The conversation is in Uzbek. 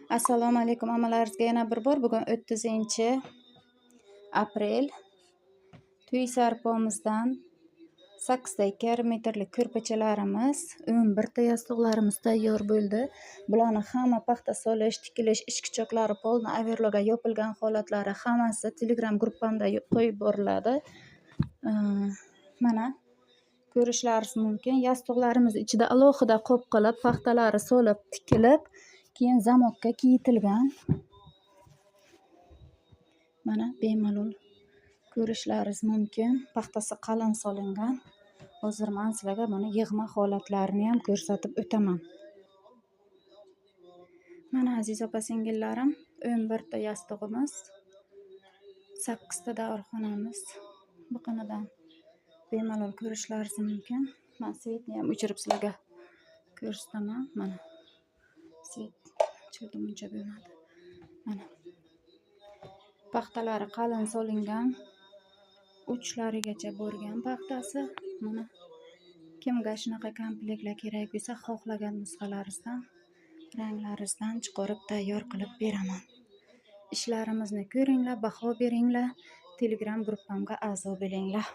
Assalomu alaykum hammalaringizga yana bir bor. Bugun 30-aprel. Tuy sarpomizdan 8,5 metrlik ko'rpachalarimiz, 11 ta yostiqlarimiz tayyor bo'ldi. Bularni hamma paxta solish, tikilish, ishkichoqlari, polni overloga yopilgan holatlari hammasi Telegram gruppamda qo'yib boriladi. Mana ko'rishlaringiz mumkin. Yostiqlarimiz ichida alohida qop qilib, paxtalari solib, tikilib, keyin zamokka kiyitilgan. Mana bemalol ko'rishlaringiz mumkin. Paxtasi qalin solingan. Hozir men sizlarga buni yig'ma holatlarini ham ko'rsatib o'taman. Mana aziz opa-singillarim, 11 ta yastig'imiz, 8 ta davrxonamiz. Biqinidan bemalol ko'rishlaringiz mumkin. Men svetni ham o'chirib sizlarga ko'rsataman. Mana svet o'chirdim, uncha bo'lmadi. Mana paxtalari qalin solingan, uchlarigacha borgan paxtasi. Mana kimga shunaqa komplektlar kerak bo'lsa, xohlagan nusxalaringizdan, ranglaringizdan chiqarib tayyor qilib beraman. Ishlarimizni ko'ringlar, baho beringlar, Telegram gruppamga a'zo bo'linglar.